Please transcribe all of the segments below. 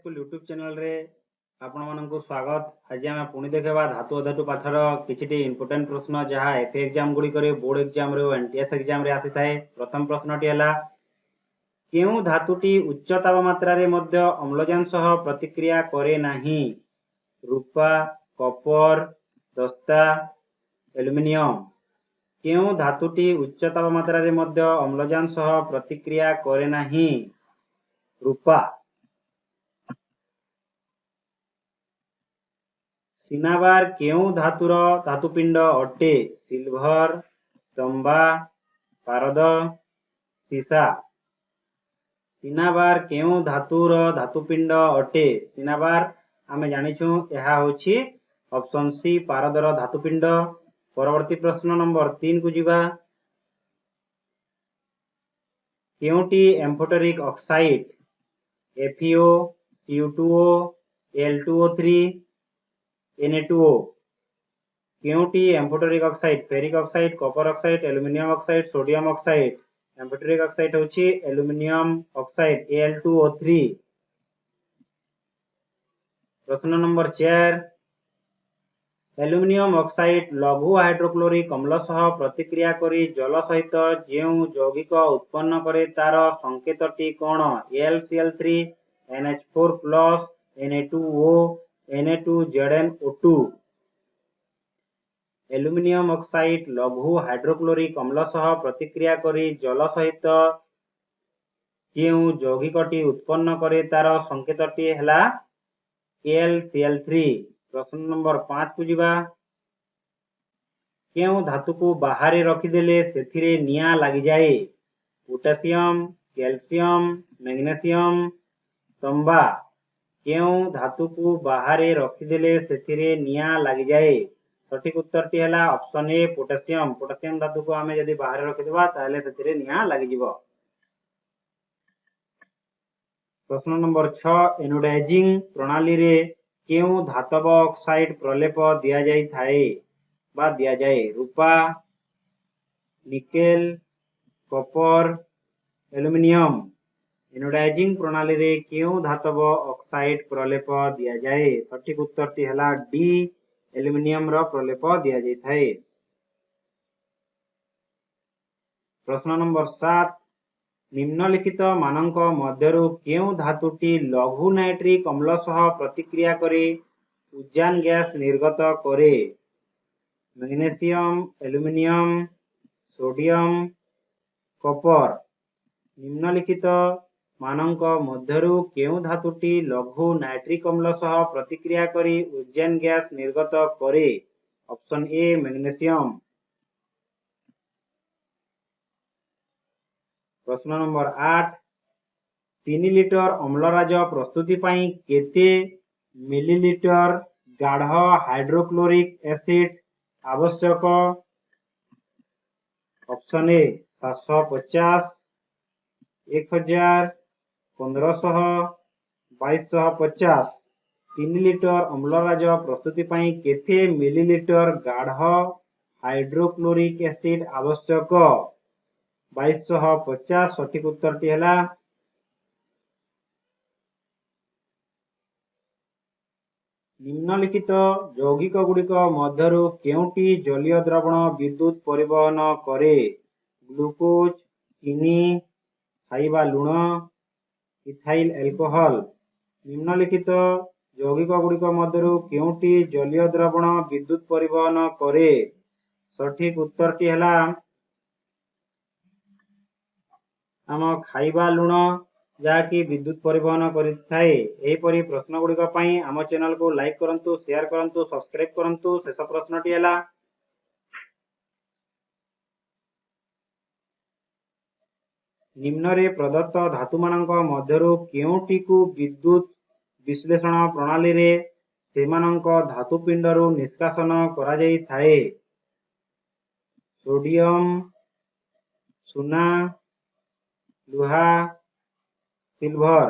School YouTube ଚ୍ୟାନେଲରେ ଆପଣମାନଙ୍କୁ ସ୍ୱାଗତ। ଆଜି ଆମେ ପୁଣି ଦେଖିବା ଧାତୁ ଅଧାତୁ ପାଠର କିଛିଟି ଇମ୍ପୋର୍ଟାଣ୍ଟ ପ୍ରଶ୍ନ, ଯାହା ଏଫ୍ ଏକ୍ଜାମ ଗୁଡ଼ିକରେ, ବୋର୍ଡ ଏକ୍ଜାମରେ ଓ ଏନ୍ଟିଏସ୍ ଏକ୍ଜାମରେ ଆସିଥାଏ। ପ୍ରଥମ ପ୍ରଶ୍ନଟି ହେଲା, କେଉଁ ଧାତୁଟି ଉଚ୍ଚ ତାପମାତ୍ରାରେ ମଧ୍ୟ ଅମ୍ଳଜାନ ସହ ପ୍ରତିକ୍ରିୟା କରେ ନାହିଁ? ରୂପା, କପର, ଦସ୍ତା, ଆଲୁମିନିୟମ। କେଉଁ ଧାତୁଟି ଉଚ୍ଚ ତାପମାତ୍ରାରେ ମଧ୍ୟ ଅମ୍ଳଜାନ ସହ ପ୍ରତିକ୍ରିୟା କରେ ନାହିଁ? ରୂପା। ସିନାବାର କେଉଁ ଧାତୁର ଧାତୁପିଣ୍ଡ ଅଟେ? ସିଲଭର, ତମ୍ବା, ପାରଦ, ସୀସା। ସିନାବାର କେଉଁ ଧାତୁର ଧାତୁପିଣ୍ଡ ଅଟେ? ସିନାବାର ଆମେ ଜାଣିଛୁ, ଏହା ହେଉଛି ଅପସନ୍ ସି, ପାରଦର ଧାତୁପିଣ୍ଡ। ପରବର୍ତ୍ତୀ ପ୍ରଶ୍ନ ନମ୍ବର 3 କୁ ଯିବା। କେଉଁଟି ଏମ୍ଫୋଟେରିକ୍ oxide? FeO, Cu2O, Al2O3, Na2O। କେଉଁଟି amphoteric oxide? Ferric oxide, copper oxide, aluminium oxide, sodium oxide. Amphoteric oxide ହେଉଛି ଆଲୁମିନିୟମ ଅକ୍ସାଇଡ୍, Al2O3। ପ୍ରଶ୍ନ ନମ୍ବର 4, ଆଲୁମିନିୟମ ଅକ୍ସାଇଡ୍ ଲଘୁ ହାଇଡ୍ରୋକ୍ଲୋରିକ୍ ଅମ୍ଳ ସହ ପ୍ରତିକ୍ରିୟା କରି ଜଳ ସହିତ ଯେଉଁ ଯୌଗିକ ଉତ୍ପନ୍ନ କରେ, ତାର ସଂକେତଟି କ'ଣ? AlCl3, NH4+, Na2O, Na2ZnO2। Aluminium oxide ଲଘୁ ହାଇଡ୍ରୋକ୍ଲୋରିକ୍ ଅମ୍ଳ ସହ ପ୍ରତିକ୍ରିୟା କରି ଜଳ ସହିତ ଯେଉଁ ଯୌଗିକଟି ଉତ୍ପନ୍ନ କରେ, ତାର ସଂକେତଟି ହେଲା AlCl3। ପ୍ରଶ୍ନ ନମ୍ବର 5 କୁ ଯିବା। କେଉଁ ଧାତୁକୁ ବାହାରେ ରଖିଦେଲେ ସେଥିରେ ନିଆଁ ଲାଗିଯାଏ? ପୋଟାସିୟମ, କ୍ୟାଲସିୟମ, ମ୍ୟାଗ୍ନେସିୟମ, ତମ୍ବା। କେଉଁ ଧାତୁକୁ ବାହାରେ ରଖିଦେଲେ ସେଥିରେ ନିଆଁ ଲାଗିଯାଏ? ସଠିକ ଉତ୍ତରଟି ହେଲା ଅପସନ ଏ, ପୋଟାସିୟମ। ପୋଟାସିୟମ ଧାତୁକୁ ଆମେ ଯଦି ବାହାରେ ରଖିଦେବା, ତାହେଲେ ସେଥିରେ ନିଆଁ ଲାଗିଯିବ। ପ୍ରଶ୍ନ ନମ୍ବର 6, ଏନୋଡାଇଜିଂ ପ୍ରଣାଳୀରେ କେଉଁ ଧାତବ ଅକ୍ସାଇଡ୍ ପ୍ରଲେପ ଦିଆଯାଇଥାଏ ବା ଦିଆଯାଏ? ରୂପା, ନିକେଲ, କପର, ଆଲୁମିନିୟମ। ଏନୋଡାଇଜିଂ ପ୍ରଣାଳୀରେ କେଉଁ ଧାତବ ଅକ୍ସାଇଡ୍ ପ୍ରଲେପ ଦିଆଯାଏ? ସଠିକ ଉତ୍ତରଟି ହେଲା ଡି, ଆଲୁମିନିୟମର ପ୍ରଲେପ ଦିଆଯାଇଥାଏ। ପ୍ରଶ୍ନ ନମ୍ବର 7, ନିମ୍ନଲିଖିତ ମାନଙ୍କ ମଧ୍ୟରୁ କେଉଁ ଧାତୁଟି ଲଘୁ ନାଇଟ୍ରିକ୍ ଅମ୍ଳ ସହ ପ୍ରତିକ୍ରିୟା କରି ଉଜାନ ଗ୍ୟାସ ନିର୍ଗତ କରେ? ମ୍ୟାଗ୍ନେସିୟମ, ଆଲୁମିନିୟମ, ସୋଡିୟମ, କପର। ନିମ୍ନଲିଖିତ ମାନଙ୍କ ମଧ୍ୟରୁ କେଉଁ ଧାତୁଟି ଲଘୁ ନାଇଟ୍ରିକ୍ ଅମ୍ଳ ସହ ପ୍ରତିକ୍ରିୟା କରି ଉଜାନ ଗ୍ୟାସ ନିର୍ଗତ କରେ? Option A, magnesium. ପ୍ରଶ୍ନ ନମ୍ବର 8, 3 ଲିଟର ଅମ୍ଳରାଜ ପ୍ରସ୍ତୁତି ପାଇଁ କେତେ ମିଲିଲିଟର ଗାଢ଼ ହାଇଡ୍ରୋକ୍ଲୋରିକ୍ ଏସିଡ୍ ଆବଶ୍ୟକ? Option A, 750, 1000, 1500, 2250। 3 ଲିଟର ଅମ୍ଳରାଜ ପ୍ରସ୍ତୁତି ପାଇଁ କେତେ ମିଲିଲିଟର ଗାଢ଼ ହାଇଡ୍ରୋକ୍ଲୋରିକ୍ ଏସିଡ୍ ଆବଶ୍ୟକ? 2250 ସଠିକ ଉତ୍ତରଟି ହେଲା। ନିମ୍ନଲିଖିତ ଯୌଗିକ ଗୁଡ଼ିକ ମଧ୍ୟରୁ କେଉଁଟି ଜଳୀୟ ଦ୍ରବଣ ବିଦ୍ୟୁତ ପରିବହନ କରେ? ଗ୍ଲୁକୋଜ, ଚିନି, ଖାଇବା ଲୁଣ, ଇଥାଇଲ ଆଲକୋହଲ। ନିମ୍ନଲିଖିତ ଯୌଗିକ ଗୁଡ଼ିକ ମଧ୍ୟରୁ କେଉଁଟି ଜଳୀୟ ଦ୍ରବଣ ବିଦ୍ୟୁତ ପରିବହନ କରେ? ସଠିକ ଉତ୍ତରଟି ହେଲା ଆମ ଖାଇବା ଲୁଣ, ଯାହାକି ବିଦ୍ୟୁତ ପରିବହନ କରିଥାଏ। ଏହିପରି ପ୍ରଶ୍ନ ଗୁଡ଼ିକ ପାଇଁ ଆମ ଚ୍ୟାନେଲକୁ ଲାଇକ୍ କରନ୍ତୁ, ସେୟାର କରନ୍ତୁ, ସବସ୍କ୍ରାଇବ କରନ୍ତୁ। ଶେଷ ପ୍ରଶ୍ନଟି ହେଲା, ନିମ୍ନରେ ପ୍ରଦତ୍ତ ଧାତୁମାନଙ୍କ ମଧ୍ୟରୁ କେଉଁଟିକୁ ବିଦ୍ୟୁତ ବିଶ୍ଳେଷଣ ପ୍ରଣାଳୀରେ ସେମାନଙ୍କ ଧାତୁପିଣ୍ଡରୁ ନିଷ୍କାସନ କରାଯାଇଥାଏ? ସୋଡିୟମ, ସୁନା, ଲୁହା, ସିଲଭର।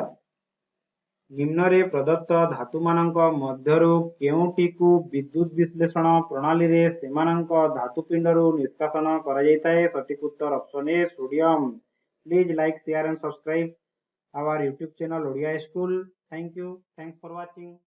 ନିମ୍ନରେ ପ୍ରଦତ୍ତ ଧାତୁମାନଙ୍କ ମଧ୍ୟରୁ କେଉଁଟିକୁ ବିଦ୍ୟୁତ ବିଶ୍ଳେଷଣ ପ୍ରଣାଳୀରେ ସେମାନଙ୍କ ଧାତୁପିଣ୍ଡରୁ ନିଷ୍କାସନ କରାଯାଇଥାଏ? ସଠିକ ଉତ୍ତର option A, sodium. Please like, share and subscribe our YouTube channel Odia School. Thank Thank you, thanks for watching.